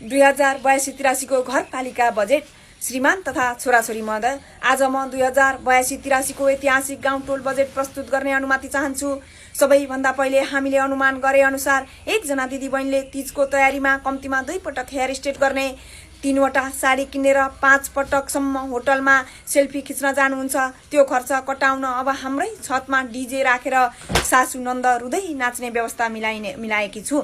2082-83 को घरपालिका बजेट। श्रीमान तथा छोराछोरी महोदय, आज म 2082-83 को ऐतिहासिक गाउँटोल बजेट प्रस्तुत गर्ने अनुमति चाहन्छु। सबैभन्दा पहिले हामीले अनुमान गरे अनुसार एकजना दिदीबहिनीले तीजको तयारीमा कम्तीमा 2 पटक हेयर स्ट्रेट गर्ने, 3 वटा साडी किनेर 5 पटकसम्म होटलमा सेल्फी खिच्न जानुहुन्छ। त्यो खर्च कटाउन अब हाम्रै छतमा डीजे राखेर सासु नन्द रुँदै नाच्ने व्यवस्था मिलाएकी छु।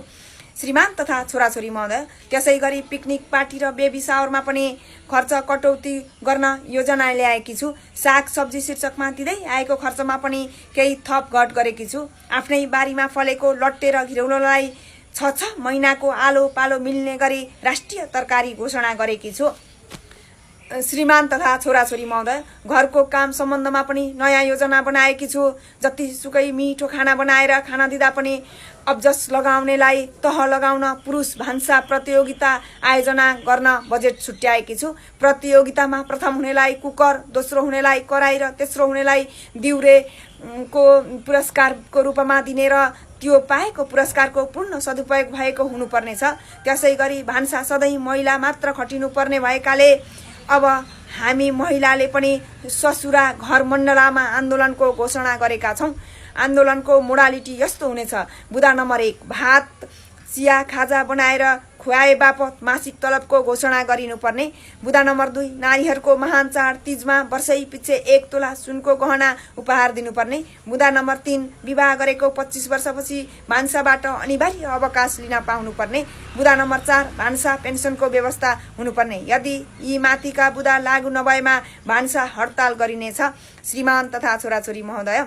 श्रीमान तथा छोराछोरी महोदय, त्यसै गरी पिकनिक पार्टी र बेबी सावरमा पनि खर्च कटौती गर्न योजना ल्याएकी छु। साग सब्जी शीर्षकमा दिँदै आएको खर्चमा पनि केही थप घट गरेकी छु। आफ्नै बारीमा फलेको लट्टे र घिरौलोलाई 6 महिनाको आलो पालो मिल्ने गरी राष्ट्रिय तरकारी घोषणा गरेकी छु। श्रीमान तथा छोराछोरी महोदय, घरको काम सम्बन्धमा पनि नयाँ योजना बनाएकी छु। जतिसुकै मिठो खाना बनाएर खाना दिँदा पनि अब्जस लगाउनेलाई तह लगाउन पुरुष भान्सा प्रतियोगिता आयोजना गर्न बजेट छुट्याएकी छु। प्रतियोगितामा प्रथम हुनेलाई कुकर, दोस्रो हुनेलाई कराई र तेस्रो हुनेलाई दिउरे को पुरस्कारको रूपमा दिने र त्यो पाएको पुरस्कारको पूर्ण सदुपयोग भएको हुनुपर्नेछ। त्यसै गरी भान्सा सधैँ महिला मात्र खटिनुपर्ने भएकाले अब हामी महिलाले पनि ससुरा घर मण्डलामा आन्दोलनको घोषणा गरेका छौँ। आन्दोलनको मोडालिटी यस्तो हुनेछ: बुदा नम्बर 1, भात चिया खाजा बनाएर खुवाए बापत मासिक तलबको घोषणा गरिनुपर्ने। बुदा नम्बर 2, नारीहरूको महान चाड तीजमा वर्षै पछि 1 तोला सुनको गहना उपहार दिनुपर्ने। बुदा नम्बर 3, विवाह गरेको 25 वर्षपछि भान्साबाट अनिवार्य अवकाश लिन पाउनुपर्ने। बुदा नम्बर 4, भान्सा पेन्सनको व्यवस्था हुनुपर्ने। यदि यी माथिका बुदा लागू नभएमा भान्सा हडताल गरिनेछ। श्रीमान तथा छोराछोरी महोदय,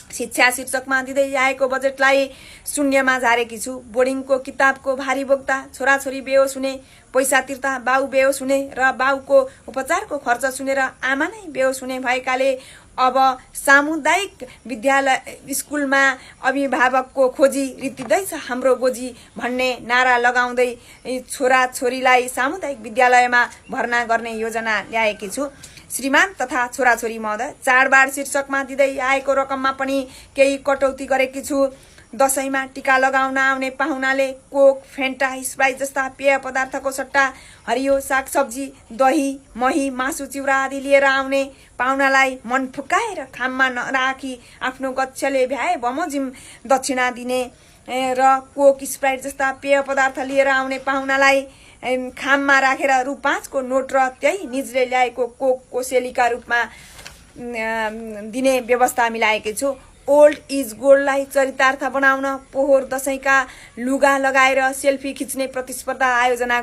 शिक्षा शीर्षकमा दिँदै आएको बजेटलाई शून्यमा झारेकी छु। बोर्डिङको किताबको भारी बोक्दा, छोराछोरी बेहोस हुने, पैसा तिर्दा बाउ बेहोस हुने र बाउको उपचारको खर्च सुनेर आमा नै बेहोस हुने भएकाले अब सामुदायिक विद्यालय स्कुलमा अभिभावकको खोजी रित्तिँदैछ हाम्रो गोजी भन्ने नारा लगाउँदै छोराछोरीलाई सामुदायिक विद्यालयमा भर्ना गर्ने योजना ल्याएकी छु। श्रीमान तथा छोराछोरी महोदय, चाडबाड शीर्षकमा दिँदै आएको रकममा पनि केही कटौती गरेकी छु। दशैंमा टीका लगाउन आउने पाहुनाले कोक, फेन्टा, स्प्राइट जस्ता पेय पदार्थको सट्टा हरियो सागसब्जी, दही, मही, मासु, चिउरा आदि लिएर आउने पाहुनालाई मन फुकाएर खाममा नराखी आफ्नो गच्छले भ्याए बमोजिम दक्षिणा दिने र कोक, स्प्राइट जस्ता पेय पदार्थ लिएर आउने पाहुनालाई खाममा राखेर रु 5 को नोट र त्यही निजले ल्याएको कोक कोसेलीका रूपमा दिने व्यवस्था मिलाएकी छु। ओल्ड इज गोल्डलाई चरितार्थ बनाउन पोहोर दशैंका लुगा लगाएर सेल्फी खिच्ने प्रतिस्पर्धा आयोजना